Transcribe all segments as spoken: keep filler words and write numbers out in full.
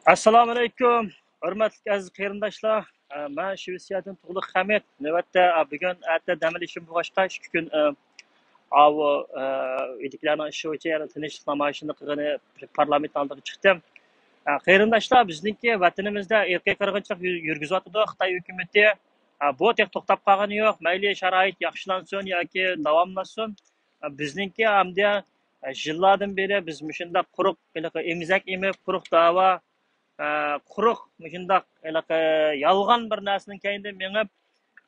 ئەسسالامۇئەلەيكۇم، ھۆرمەتلىك ئەزىز قېرىنداشلار. ئە، مەن شىۋېتسىيەدىن تۇغلۇق خەمىت. نۆۋەتتە، ئە، بۈگۈن، ئەتە دەم ئېلىشىم بولغاچقا، ئىككى كۈن، ئە، ئاۋۇ، ئە، ئۆيدىكىلەرنىڭ ئىشى بويىچە يەنە تىنچلىق نامايىشىنى قىلغىنى پارلامېنت ئالدىغا چىقتىم. ئە، قېرىنداشلار، بىزنىڭكى ۋەتىنىمىزدە ئىرقىي قىرغىنچىلىق يۈ-، يۈرگۈزۈۋاتىدۇ خىتاي ھۆكۈمىتى. ئە، بۇ تېخى توختاپ قالغىنى يوق. مەيلى شارائىت ياخشىلانسۇن ياكى داۋاملاشسۇن. ئە، بىزنىڭكى ئەمدى، ئە، يىللاردىن بېرى بىز مۇشۇنداق قۇرۇق، ھېلىقى ئېمىزەك ئېمىپ، قۇرۇق داۋا، ئە، قۇرۇق مۇشۇنداق ھېلىقى يالغان بىر نەرسىنىڭ كەينىدىن مېڭىپ،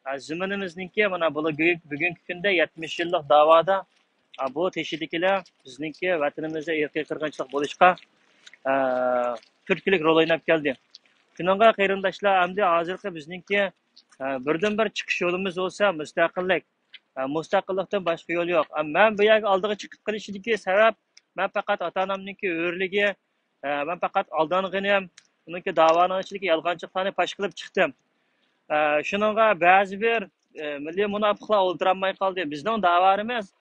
ئە، زېمىنىمىزنىڭكى مانا بۇ بۈگۈنكى كۈندە يەتمىش يىللىق داۋادا، ئە، بۇ تېشىدىكىلەر بىزنىڭكى ۋەتىنىمىزدە ئىرقىي قىرغىنچىلىق بولۇشقا، ئە، تۈرتكىلىك رول ئويناپ كەلدى. شۇنىڭغا قېرىنداشلار، ئەمدى ھازىرقى بىزنىڭكى، ئە، بىردىنبىر چىقىش يولىمىز بولسا مۇستەقىللىك. ئە، مۇستەقىللىقتىن باشقا يول يوق. ئە، مەن بۇ يەرگە ئالدىغا چىقىپ قېلىشىدىكى سەۋەب، مەن پەقەت ئاتا-ئانامنىڭكى ھۆرلۈكى، ئە، مەن پەقەت ئالدانغىنىم، ئۇنىڭكى داۋانىڭ ئىچىدىكى يالغانچىلىقلارنى پاش قىلىپ چىقتىم. ئە، شۇنىڭغا بەزى بىر، ئە، مىللىي مۇناپىقلار ئولتۇرالماي قالدى. بىزنىڭ داۋارىمىز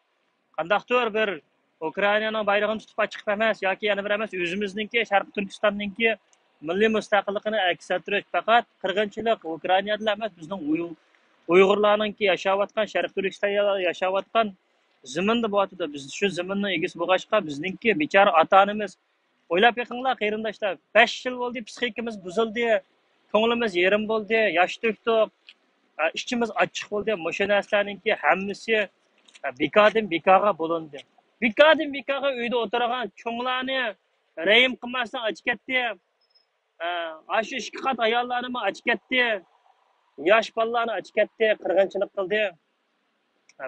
قانداقتۇر بىر ئۇكرائىنانىڭ بايرىغىنى تۇتۇپ چىقىپ ئەمەس ياكى يەنە بىر ئەمەس، ئۆزىمىزنىڭكى شەرقىي تۈركىستاننىڭكى مىللىي مۇستەقىللىقىنى ئەكس ئەتتۈرۈش. پەقەت قىرغىنچىلىق ئۇكرائىنادىلا ئەمەس، بىزنىڭ ئۇيغ-، ئۇيغۇرلارنىڭكى ياشاۋاتقان، شەرقىي تۈركىستاندا ياشاۋاتقان زېمىندا بولۇۋاتىدۇ. بىز شۇ زېمىننىڭ ئىگىسى بولغاچقا، بىزنىڭكى بىچارە ئاتا-ئانىمىز، ئويلاپ بېقىڭلار قېرىنداشلار، بەش يىل بولدى، پسىخىكىمىز بۇزۇلدى، كۆڭلىمىز يېرىم بولدى، ياش تۆكتۇق، ئىچىمىز ئاچچىق بولدى. مۇشۇ نەرسىلەرنىڭكى ھەممىسى بىكاردىن بىكارغا بولۇندى. بىكاردىن بىكارغا ئۆيدە ئولتۇرغان چوڭلارنى رەھىم قىلماستىن ئاچىكەتتى. ئاشۇ ئىككى قات ئاياللارنىمۇ ئاچىكەتتى. ياش بالىلارنى ئاچىكەتتى، قىرغىنچىلىق قىلدى.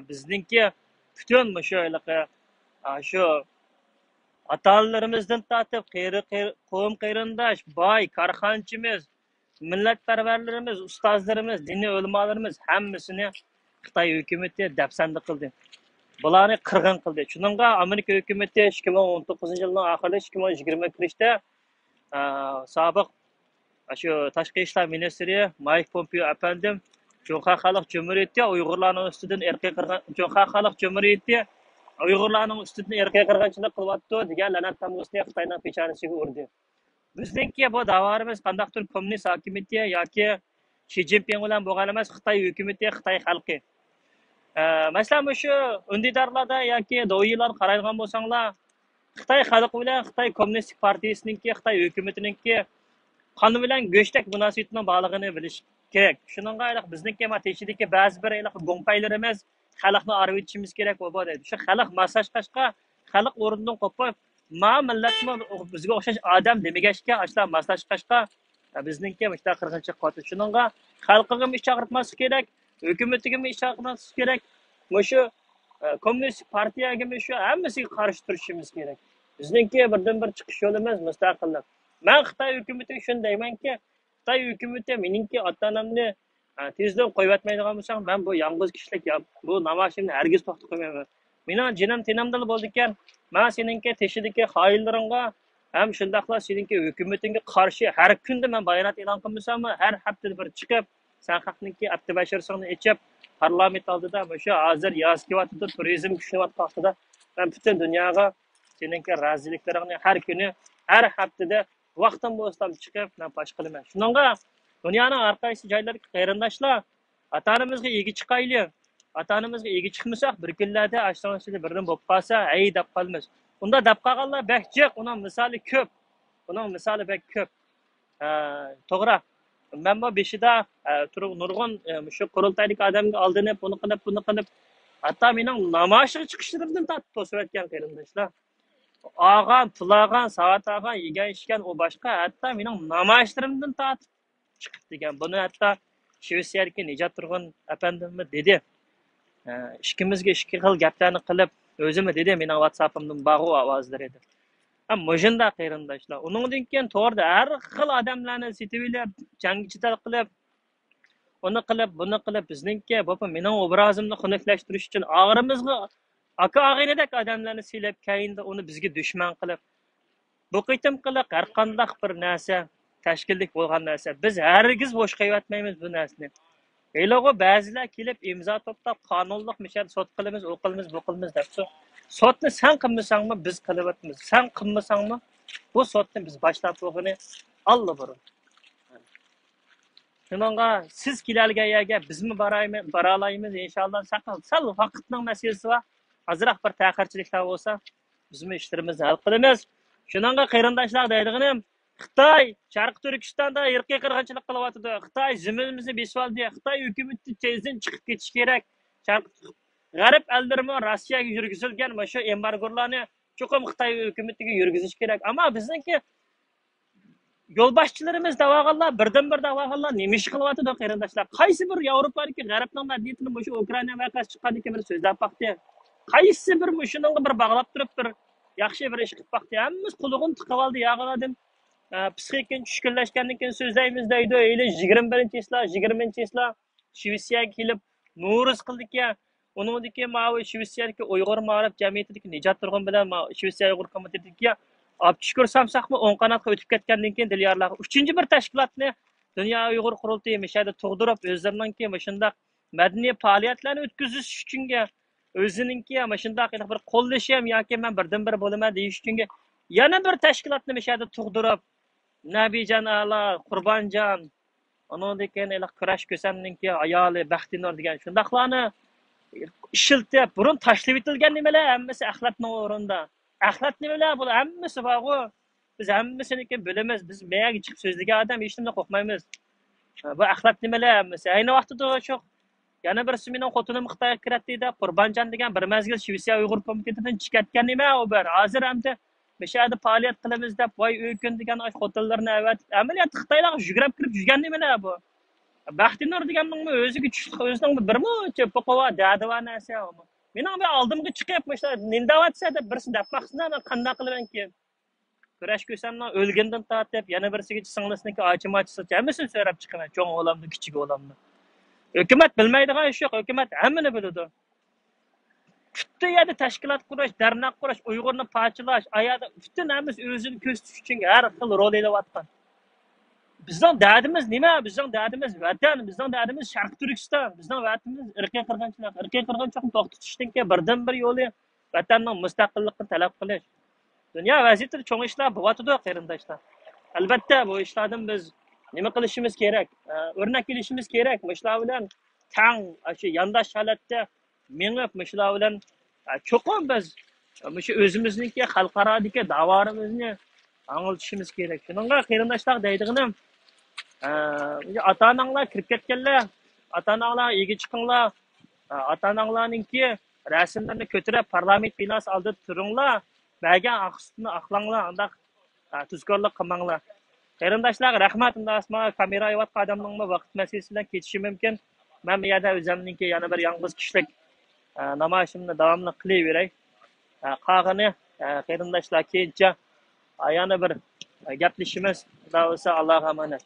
بىزنىڭكى پۈتۈن مۇشۇ ھېلىقى، شۇ ئاتا-ئانىلىرىمىزدىن تارتىپ، قېرى، قېرى، قوۋم قېرىنداش، باي، كارخانىچىمىز، مىللەتپەرۋەرلىرىمىز، ئۇستازلىرىمىز، دىنىي ئۆلىمالىرىمىز ھەممىسىنى خىتاي ھۆكۈمىتى دەپسەندە قىلدى. بۇلارنى قىرغىن قىلدى. شۇنىڭغا ئامېرىكا ھۆكۈمىتى ئىككى مىڭ ئون توققۇزىنچى يىلنىڭ ئاخىرىدا، ئىككى مىڭ يىگىرمە كىرىشتە، ئە، سابىق شۇ تاشقى ئىشلار مىنىستىرى مايك پومپېئو ئەپەندىم جۇڭخۇا خەلق جۇمھۇرىيىتى ئۇيغۇرلارنىڭ ئۈستىدىن ئىرقىي قىرغىن، جۇڭخۇا خەلق جۇمھۇرىيىتى ئۇيغۇرلارنىڭ ئۈستىدىن ئىرقىي قىرغىنچىلىق قىلىۋاتىدۇ دېگەن لەنەت تامغىسىنى خىتاينىڭ پېشانىسىگە ئۇردى. بىزنىڭكى بۇ داۋارىمىز قانداقتۇر كوممۇنىست ھاكىمىيىتى ياكى شى جىنپىڭ بىلەن بولغان ئەمەس، خىتاي ھۆكۈمىتى، خىتاي خەلقى. ئە، مەسىلەن، مۇشۇ ئۈندىدارلاردا ياكى دوۋيىلاردا قارايدىغان بولساڭلار، خىتاي خەلقى بىلەن خىتاي كوممۇنىستىك پارتىيىسىنىڭكى، خىتاي ھۆكۈمىتىنىڭكى قان بىلەن گۆشتەك مۇناسىۋىتىنىڭ بارلىقىنى بىلىش كېرەك. شۇنىڭغا ھېلىقى بىزنىڭكى ما تېشىدىكى بەزى بىر ھېلىقى گۇڭپەيلىرىمىز خەلقنى ئايرىۋېتىشىمىز كېرەك، بۇ، بۇ دەيدۇ. شۇ خەلق ماسلاشقاچقا، خەلق ئورنىدىن قوپۇپ، ما مىللەتمۇ بىزگە ئوخشاش ئادەم دېمىگەچكە، ئاشۇلار ماسلاشقاچقا، بىزنىڭكى مۇشۇنداق قىرغىنچىلىق قىلىۋاتىدۇ. شۇنىڭغا خەلقىگىمۇ ئىش چاقىرتماسلىق كېرەك، ھۆكۈمىتىگىمۇ ئىش چاقىرتماسلىق كېرەك. مۇشۇ، ئە، كوممۇنىست پارتىيەگىمۇ شۇ ھەممىسىگە قارشى تۇرۇشىمىز كېرەك. بىزنىڭكى بىردىنبىر چىقىش يولىمىز مۇستەقىللىق. مەن خىتاي ھۆكۈمىتىگە شۇنى دەيمەنكى، خىتاي ھۆكۈمىتى مېنىڭكى ئاتا-ئانامنى، ئە، تېزدىن قويۇۋەتمەيدىغان بولساڭ، مەن بۇ يالغۇز كىشىلىك يا-، بۇ نامايىشىمنى ھەرگىز توختىتىپ قويمايمەن. مېنىڭ جېنىم تېنىمدىلا بولىدىكەن، مەن سېنىڭكى تېشىدىكى خائىنلىرىڭغا ھەم شۇنداقلا سېنىڭكى ھۆكۈمىتىڭگە قارشى ھەر كۈندە مەن بايانات ئېلان قىلمىساممۇ، ھەر ھەپتىدە بىر چىقىپ، سەن خەقنىڭكى ئەپتى بەشىرىسىڭنى ئېچىپ، پارلامېنت ئالدىدا مۇشۇ ھازىر ياز كېلىۋاتىدۇ، تۇرىزم كۈچلىنىۋاتقان ۋاقتىدا مەن پۈتۈن دۇنياغا سېنىڭكى رازىلىكلىرىڭنى ھەر كۈنى، ھەر ھەپتىدە ۋاقتىم بولسىلا چىقىپ، مەن پاش قىلىمەن. شۇنىڭغا دۇنيانىڭ ھەر قايسى جايلىرىدىكى قېرىنداشلار ئاتا-ئانىمىزغا ئىگە چىقايلى. ئاتا-ئانىمىزغا ئىگە چىقمىساق، بىر كۈنلەردە ئاشۇنىڭ ئىچىدە بىرنېمە بولۇپ قالسا، ھەي دەپ قالىمىز. ئۇنداق دەپ قالغانلار بەك جىق، ئۇنىڭ مىسالى كۆپ. ئۇنىڭ مىسالى بەك كۆپ. ئە، توغرا. مەنمۇ بېشىدا، ئە، تۇرۇپ نۇرغۇن، ئە، مۇشۇ قۇرۇلتايدىكى ئادەمگە ئالدىنىپ، ئۇنى قىلىپ، بۇنى قىلىپ، ھەتتا مېنىڭ نامايىشقا چىقىشلىرىمدىن تارتىپ توسۇۋەتكەن قېرىنداشلار. ئالغان، پۇل ئالغان، ساۋات ئالغان، يېگەن ئىچكەن ئۇ باشقا، ھەتتا مېنىڭ نامايىشلىرىمدىن تارتىپ چىقىپ دېگەن. بۇنى ھەتتا شىۋېتسىيەدىكى نىجات تۇرغۇن ئەپەندىممۇ دېدى. ئە، ئىككىمىزگە ئىككى خىل گەپلەرنى قىلىپ، ئۆزىمۇ دېدى، مېنىڭ ۋاتساپىمدىمۇ بارغۇ ئاۋازلىرى دەپ. ھە، مۇشۇنداق قېرىنداشلار. ئۇنىڭدىن كېيىن توردا ھەر خىل ئادەملەرنى سېتىۋېلىپ، جەڭگە جېدەل قىلىپ، ئۇنى قىلىپ، بۇنى قىلىپ، بىزنىڭكى، بولۇپمۇ مېنىڭ ئوبرازىمنى خۇنۈكلەشتۈرۈش ئۈچۈن ئاغرىمىزغا ئاكا ئاغىنىدەك ئادەملەرنى سىيلەپ، كەينىدە ئۇنى بىزگە دۈشمەن قىلىپ، بۇ قېتىمقىلىق ھەر قانداق بىر نەرسە، تەشكىللىك بولغان نەرسە. بىز ھەرگىز بوش قويۇۋەتمەيمىز بۇ نەرسىنى. ھېلىغۇ بەزىلەر كېلىپ ئىمزا توپلاپ، قانۇنلۇق مۇشۇ يەردە سوت قىلىمىز، ئۇ قىلىمىز، بۇ قىلىمىز دەپتۇ. سوتنى سەن قىلمىساڭمۇ بىز قىلىۋاتىمىز. سەن قىلمىساڭمۇ بۇ سوتنى بىز باشلاپ بولغىنى ئاللىبۇرۇن. شۇنىڭغا سىز كېلەلىگەن يەرگە بىزمۇ بارايمىز، بارالايمىز، ئىنشاللا. سەل، سەل ۋاقىتنىڭ مەسىلىسى بار. ئازراق بىر تەخىرچىلىكلەر بولسا، بىزمۇ ئىشلىرىمىزنى ھەل قىلىمىز. شۇنىڭغا قېرىنداشلار دەيدىغىنىم، خىتاي شەرقىي تۈركىستاندا ئىرقىي قىرغىنچىلىق قىلىۋاتىدۇ. خىتاي زېمىنىمىزنى بېسىۋالدى. خىتاي ھۆكۈمىتى تېزدىن چىقىپ كېتىشى كېرەك. شەرق، غەرب ئەللىرىمۇ روسىيەگە يۈرگۈزۈلگەن مۇشۇ ئېمبارگولارنى چوقۇم خىتاي ھۆكۈمىتىگە يۈرگۈزۈشى كېرەك. ئەمما بىزنىڭكى يولباشچىلىرىمىز دەۋالغانلار، بىردىنبىر دەۋالغانلار نېمە ئىش قىلىۋاتىدۇ، قېرىنداشلار؟ قايسى بىر ياۋروپادىكى غەربنىڭ مەدەنىيىتىنى مۇشۇ ئۇكرائىنا ۋەقەسى چىققاندىن كېيىن بىر سۆزلەپ باقتى؟ قايسى بىر مۇشۇنىڭغا بىر باغلاپ تۇرۇپ، بىر ياخشى بىر ئىش قىلىپ باقتى؟ ھەممىسى قۇلىقىنى تىقىۋالدى، ياغىنادىن. ئە، پسىخىكىنى چۈشكۈنلەشكەندىن كېيىن سۆزلەيمىز دەيدۇ. ھېلى يىگىرمە بىرىنچى چىسلا، يىگىرمىنچى چىسلا شىۋېتسىيەگە كېلىپ نورۇز قىلدىكەن. ئۇنىڭدىكى ماۋۇ شىۋېتسىيەدىكى ئۇيغۇر مائارىپ جەمئىيىتىدىكى نىجات تۇرغۇن بىلەن ماۋۇ شىۋېتسىيە ئۇيغۇر كومىتېتىدىكى ئابدۇشۈكۈر سامساقمۇ ئوڭ قاناتقا ئۆتۈپ كەتكەندىن كېيىن دىليارلارغا ئۈچىنچى بىر تەشكىلاتنى دۇنيا ئۇيغۇر قۇرۇلتىيى مۇشۇ يەردە تۇغدۇرۇپ، ئۆزلىرىنىڭكى مۇشۇنداق مەدەنىي پائالىيەتلەرنى ئۆتكۈزۈش ئۈچۈنگە ئۆزىنىڭكى مۇشۇنداق بىر قوللىشىم ياكى مەن بىردىنبىر بولىمەن دېيىش ئۈچۈنگە يەنە بىر تەشكىلاتنى مۇشۇ يەردە تۇغدۇرۇپ، نەبىجان ئالا، قۇربانجان، ئۇنىڭدىن كېيىن ھېلىقى كۈرەش كۆسەمنىڭكى ئايالى بەختىنۇر دېگەن شۇنداقلارنى ئىشلىتىپ، بۇرۇن تاشلىۋېتىلگەن نېمىلەر ھەممىسى ئەخلەتنىڭ ئورنىدا. ئەخلەت نېمىلەر بۇلار ھەممىسى بارغۇ. بىز ھەممىسىنىڭكى بىلىمىز. بىز مەيەگە چىقىپ سۆزلىگەن ئادەم ھېچنېمىدىن قورقمايمىز. بۇ ئەخلەت نېمىلەر ھەممىسى. ئەينى ۋاقتىدا شۇ يەنە بىرسى مېنىڭ خوتۇنۇم خىتايغا كىرەتتى دەپ، قۇربانجان دېگەن بىر مەزگىل شىۋېتسىيە ئۇيغۇر كومىتېتىدىن چىقىپ كەتكەن نېمە ئۇ بىر. ھازىر ئەمدى مۇشۇ يەردە پائالىيەت قىلىمىز دەپ، ۋاي ئۆكۈن دېگەن ئاشۇ خوتۇنلىرىنى ئەۋەتىپ، ئەمەلىيەتتە خىتايلارغا يۈگرەپ كىرىپ يۈرگەن نېمىلەر بۇ؟ بەختىنۇر دېگەننىڭمۇ ئۆزىگە چۈشلۈك، ئۆزىنىڭ بىر مۇنچە پۇقى بار، دەردى بار نەرسە ئۇ. مېنىڭ بىر ئالدىمغا چىقىپ، مۇشۇلار نېمە دەۋاتسا دەپ بىرسى دەپ باقسىنا، مەن قانداق قىلىمەنكىن؟ كۈرەش كۆسەمنىڭ ئۆلگىنىدىن تارتىپ يەنە بىرسىگىچە، سىڭلىسىنىڭكى ئاچىم-ئاچىسىچە ھەممىسىنى سۆرەپ چىقىمەن، چوڭ ئۇلامدىن، كىچىك ئۇلامدىن. ھۆكۈمەت بىلمەيدىغان ئىش يوق، ھۆكۈمەت ھەممىنى بىلىدۇ. پۈتۈن يەردە تەشكىلات قۇرۇش، دەرنەك قۇرۇش، ئۇيغۇرنى پارچىلاش، ئاياغدا پۈتۈن ھەممىسى ئۆزىنى كۆرسىتىش ئۈچۈن ھەر خىل رول ئېلىۋاتقان. بىزنىڭ دەردىمىز نېمە؟ بىزنىڭ دەردىمىز ۋەتەن، بىزنىڭ دەردىمىز شەرقىي تۈركىستان، بىزنىڭ ۋەتىنىمىز ئىرقىي قىرغىنچىلىق، ئىرقىي قىرغىنچىلىقنى توختىتىشتىنكى بىردىنبىر يولى ۋەتەننىڭ مۇستەقىللىقىنى تەلەپ قىلىش. دۇنيا ۋەزىيىتىدە چوڭ ئىشلار بولۇۋاتىدۇ، قېرىنداشلار. ئەلۋەتتە، بۇ ئىشلاردىن بىز نېمە قىلىشىمىز كېرەك؟ ئە، ئۆرنەك ئېلىشىمىز كېرەك. مۇشۇلار بىلەن تەڭ، ئاشۇ يانداش ھالەتتە مېڭىپ، مۇشۇلار بىلەن، ئە، چوقۇم بىز مۇشۇ ئۆزىمىزنىڭكى خەلقئارادىكى داۋالىرىمىزنى ئاڭلىتىشىمىز كېرەك. شۇنىڭغا قېرىنداشلار دەيدىغىنىم، ئە، ئاتا-ئاناڭلار كىرىپ كەتكەنلەر، ئاتا-ئاناڭلار ئۆيگە چىقىڭلار، ئە، ئاتا-ئاناڭلارنىڭكى رەسىملىرىنى كۆتۈرۈپ، پارلامېنت بىناسى ئالدىدا تۇرۇڭلار، بەرگەن ھەق سۈتىنى ئاقلاڭلار، ئانداق، ئە، تۇزكورلۇق قىلماڭلار. قېرىنداشلارغا رەھمەت، ئۇنداق ئەسما كامېرا ئېلىۋاتقان ئادەمنىڭمۇ ۋاقىت مەسىلىسى بىلەن كېتىشى مۇمكىن. مەن بۇ يەردە ئۆزۈمنىڭكى يەنە بىر يالغۇز كىشىلىك، ئە، نامايىشىمنى داۋاملىق قىلىۋېرەي. ئە، قالغىنى، ئە، قېرىنداشلار كېيىنچە، ئە، يەنە بىر، ئە، گەپلىشىمىز. خۇدا بولسا، ئاللاغا ئامانەت.